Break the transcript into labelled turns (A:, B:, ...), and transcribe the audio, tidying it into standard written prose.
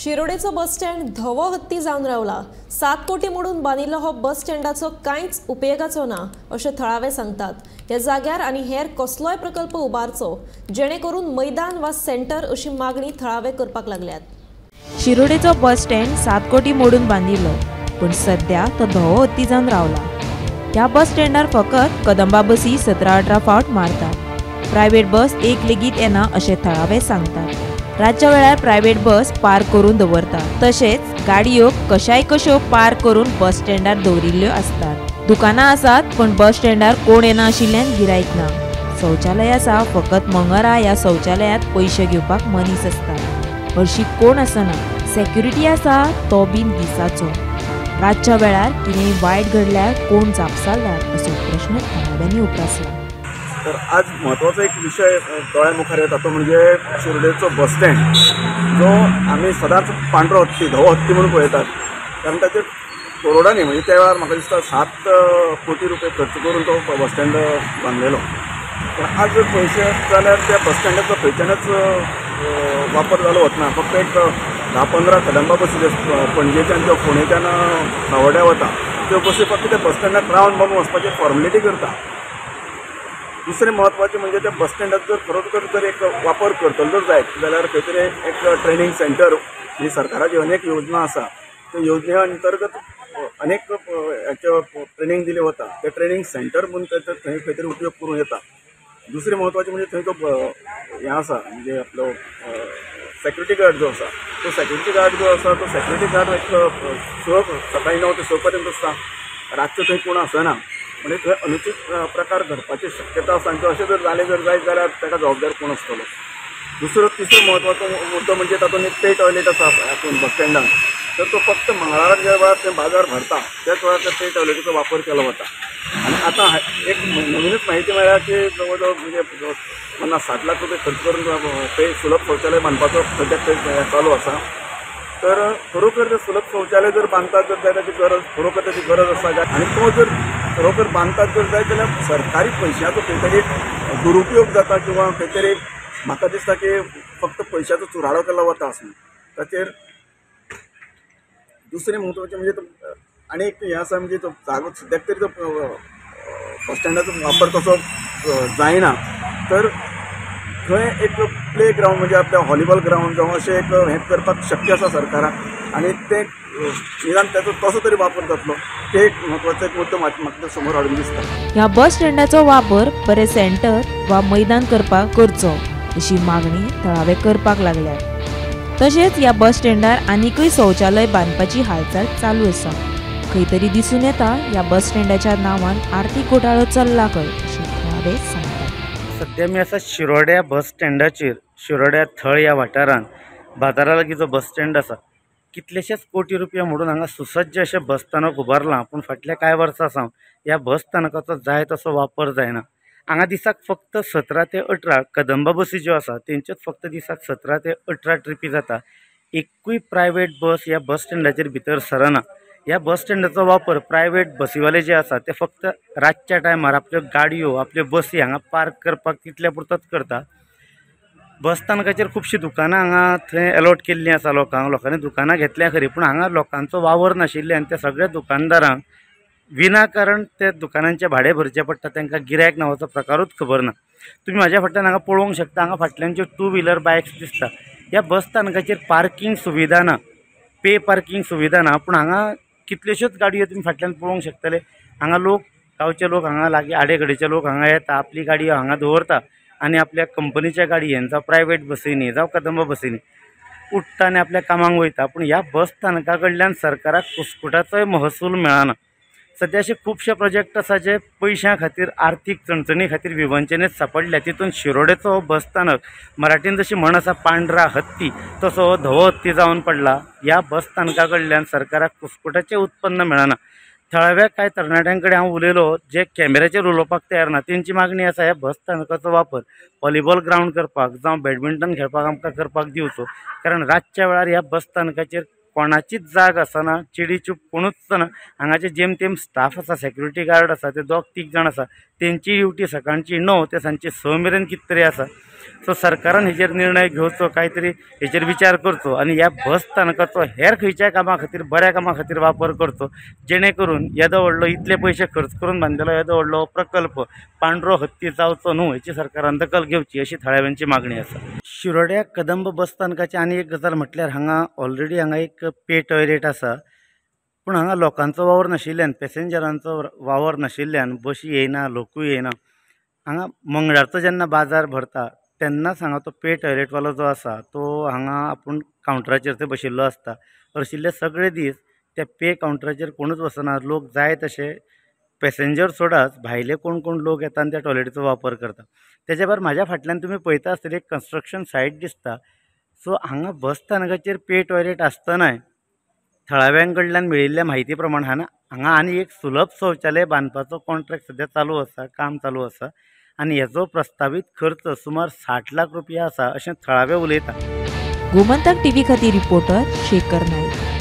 A: शिरोडेचो bus stand धवो हत्ती जावन रावला. 7 कोटी मोडून बांदिल्लो हो बस स्टँडाचो कांयच उपयोगाचो ना अशें थळावे सांगतात. ह्या जाग्यार आनी हेर कसलोय प्रकल्प उबारचो जेणे करून मैदान वा सेंटर अशी मागणी थळावे करपाक लागल्यात.
B: शिरोडेचो बस स्टँड 7 कोटी मोडून बांदिल्लो, पूण सध्या तो धवो हत्ती जावन रावला. ह्या बस स्टँडार फकत कदंबा बसी 17-18 फावट मारतात. प्रायव्हेट बस एक लेगीत येना अशें थळावे सांगतात. रातच्या वेळार प्रायव्हेट बस पार्क करून दवरतात. तशेंच गाडयो कशाय कश्यो पार्क करून बस स्टँडार दवरिल्ल्यो आसतात. दुकानां आसात पण बस स्टँडार कोण येना आशिल्ल्यान गिरायक ना. शौचालय आसा, फकत मंगरा ह्या शौचालयांत पयशे घेवपाक मनीस आसता, हरशी कोण आसना. सेक्युरिटी आसा तो बीन दिसाचो. रातच्या वेळार कितेंय वायट घडल्यार कोण जापसालदार असो प्रश्न थळाव्यांनी उप्रासला.
C: तर आज महत्त्वाचो एक विशय दोळ्या मुखार येता तो म्हणजे शिरोडेचो बस स्टँड, जो आमी सदांच पांढरो हत्ती धवो हत्ती म्हणून पळयतात. कारण ताचेर करोडांनी म्हणजे त्या वेळार म्हाका दिसता 7 कोटी रुपये खर्च करून तो बस स्टँड बांदलेलो. पण आज जर पळयशे जाल्यार त्या बस स्टँडाचो खंयच्यानच वापर जालो वतना. फक्त एक 10-15 कदंबा बसी पणजेच्यान किंवा फोंडेच्यान सावड्या वता त्यो बसी फक्त त्या बस स्टँडाक रावंड मारून वचपाची फॉर्मेलिटी करता. दुसरें म्हत्वाचें म्हणजे त्या बस स्टँडाचो जर खरोखर जर एक वापर करतलो जर जायत जाल्यार खंय तरी एक ट्रेनींग सेंटर ही सरकाराची अनेक योजना आसा, त्या योजने अंतर्गत अनेक हाच्यो ट्रेनींग दिलें वता. तें ट्रेनींग सेंटर म्हणून थंय खंय तरी उपयोग करूं येता. दुसरें म्हत्वाचें म्हणजे थंय तो हें आसा म्हणजे आपलो सेक्युरिटी गार्ड जो आसा तो सेक्युरिटी गार्ड जो आसा तो सेक्युरिटी गार्ड एक 6 सकाळीं 9 ते 6 पर्यंत आसता. रातचो थंय कोण आसना, म्हणजे थंय अनुचित प्रकार घडपाची शक्यता आसा. आनी अशें जर जालें जर जायत जाल्यार ताका जबाबदार कोण आसतलो. दुसरो तिसरो म्हत्वाचो मुद्दो म्हणजे तातूंत एक पे टॉयलेट आसा हातूंत बस स्टँडान, तर तो फक्त मंगळाराक ज्या वेळार थंय बाजार भरता त्याच वेळार त्या पे टॉयलेटीचो वापर केलो वता. आनी आतां एक नवीनच म्हायती मेळ्ळ्या की जवळ जवळ म्हणजे 50-60 लाख रुपये खर्च करून पे सुलभ शौचालय बांदपाचो सद्याक थंय चालू आसा. तर खरोखर ते सुलभ शौचालय जर बांदतात जर जाय ताची गरज खरोखर ताची गरज आसा. आनी तो जर खरोखर बांदतात जर जायत जाल्यार सरकारी पयशाचो खंय तरी दुरुपयोग जाता किंवा खंय तरी म्हाका दिसता की फक्त पयशाचो चुराडो केलो वता आसून ताचेर. दुसरें म्हत्वाचें म्हणजे आनी एक हें आसा म्हणजे तो जागो सद्याक तरी तो बस स्टँडाचो वापर तसो जायना, तर थंय एक प्ले ग्रावंड म्हणजे आपल्या व्हॉलीबॉल ग्रावंड जावं अशें एक हें करपाक शक्य आसा सरकाराक आनी तें निदान ताचो तसो तरी वापर जातलो. ते एक म्हत्वाचो एक मुद्दो म्हाका समोर हाडून दिसता.
B: ह्या बस स्टँडाचो वापर बरें सेंटर वा मैदान करपाक करचो अशी मागणी थळावे करपाक लागल्या. तशेंच ह्या बस स्टँडार आनीकय शौचालय बांदपाची हालचाल चालू आसा. खंय तरी दिसून येता ह्या बस स्टँडाच्या नांवान आर्थीक घोटाळो चल्ला खंय अशें थळावे सांगतात.
D: सद्या आमी आसा शिरोड्या बस स्टँडाचेर. शिरोड्या थळ ह्या वाठारांत बाजारा लागीं जो बस स्टँड आसा कितलेशेच कोटी रुपया म्हणून हांगा सुसज्ज अशें बस स्थानक उबारलां, पूण फाटल्या कांय वर्सां सावन ह्या बस स्थानकाचो जाय तसो वापर जायना. हांगा दिसाक फक्त 17 ते 18 कदंबा बसी ज्यो आसा तेंच्योच फक्त दिसाक 17 ते 18 ट्रिपी जाता. एकूय प्रायवेट बस ह्या बस स्टँडाचेर भितर सरना. ह्या बस स्टँडाचो वापर प्रायवेट बसीवाले जे आसा ते फक्त रातच्या टायमार आपल्यो गाडयो आपल्यो बसी हांगा पार्क करपाक तितल्या पुरतोच करता. बस स्थानकाचेर खुबशीं दुकानां हांगा थंय एलॉट केल्लीं आसा लोकांक, लोकांनी दुकानां घेतल्या खरी, पूण हांगा लोकांचो वावर नाशिल्ल्यान त्या सगळ्या दुकानदारांक विनाकारण ते दुकानांचें भाडें भरचें पडटा. तांकां गिरायक नांवाचो प्रकारूच खबर ना. तुमी म्हाज्या फाटल्यान हांगा पळोवंक शकता, हांगा फाटल्यान ज्यो टू व्हिलर बायक्स दिसता ह्या बस स्थानकाचेर पार्कींग सुविधा ना, पे पार्कींग सुविधा ना, पूण हांगा कितल्योश्योच गाडयो तुमी फाटल्यान पळोवंक शकतले. हांगा लोक गांवचे लोक हांगा लागीं आडेकडेचे लोक हांगा येता, आपली गाडी हांगा दवरता आनी आपल्या कंपनीच्या गाडयेन जावं प्रायवेट बसींनी जावं कदंबा बसींनी उठ्ठा आनी आपल्या कामाक वयता. पूण ह्या बस स्थानका कडल्यान सरकाराक कुस्कुटाचोय महसूल मेळना. सद्या अशे खुबशे प्रोजेक्ट आसा जे पयशां खातीर आर्थीक चणचणी खातीर विवंचनेत सापडल्या. तितून शिरोडेचो हो बस स्थानक मराठीन जशी म्हण आसा पांढरा हत्ती, तसो हो धवो हत्ती जावन पडला. ह्या बस स्थानका कडल्यान सरकाराक कुस्कुटाचें उत्पन्न मेळना. थळाव्या कांय तरणाट्यां कडेन हांव उलयलो जे कॅमेऱ्याचेर उलोवपाक तयार ना, तेंची मागणी आसा ह्या बस स्थानकाचो वापर व्हॉलीबॉल ग्रावंड करपाक जावं बॅडमिंटन खेळपाक आमकां करपाक दिवचो. कारण रातच्या वेळार ह्या बस स्थानकाचेर कोणाचीच जाग आसना, चिडी चूप कोणूच ना. हांगाचे जेमतेम स्टाफ आसा, सेक्युरिटी गार्ड आसा, ते 2-3 जाण आसा, तेंची ड्युटी सकाळची 9 ते सांजची 6 मेरेन कितें तरी आसा. सो सरकारान हेजेर निर्णय घेवचो, कांय तरी हेजेर विचार करचो आनी ह्या बस स्थानकाचो हेर खंयच्याय कामा खातीर, बऱ्या कामा खातीर वापर करचो, जेणे करून येदो व्हडलो इतले पयशे खर्च करून बांदिल्लो येदो व्हडलो प्रकल्प पांढरो हत्ती जावचो न्हू हेची सरकारान दखल घेवची अशी थळाव्यांची मागणी आसा. शिरोड्या कदंब बस स्थानकाची आनी एक गजाल म्हटल्यार हांगा ऑलरेडी हांगा एक पे टॉयलेट आसा, पूण हांगा लोकांचो वावर नाशिल्ल्यान, पॅसेंजरांचो वावर नाशिल्ल्यान बशी येयना, लोकूय येयना. हांगा मंगळारचो जेन्ना बाजार भरता तेन्नाच हांगा तो पे टॉयलेटवालो जो आसा तो हांगा आपूण कावंटराचेर थंय बशिल्लो आसता. हरशिल्ले सगळे दीस त्या पे कावंटराचेर कोणूच वचना. लोक जाय तशे पॅसेंजर सोडाच, भायले कोण कोण लोक येता आनी त्या टॉयलेटीचो वापर करता. तेज्या भायर म्हाज्या फाटल्यान तुमी पळयता आसतली एक कन्स्ट्रक्शन सायट दिसता. सो हांगा बस स्थानकाचेर पे टॉयलेट आसतनाय थळाव्यां कडल्यान मेळिल्ल्या म्हायती प्रमाण हांगा आनी एक सुलभ शौचालय बांदपाचो कॉन्ट्रॅक्ट सद्या चालू आसा, काम चालू आसा आनी हेजो प्रस्तावीत खर्च सुमार 60 लाख रुपया आसा अशें थळावे उलयता.
B: गोमंतक टीव्ही खातीर रिपोर्टर शेखर नायक.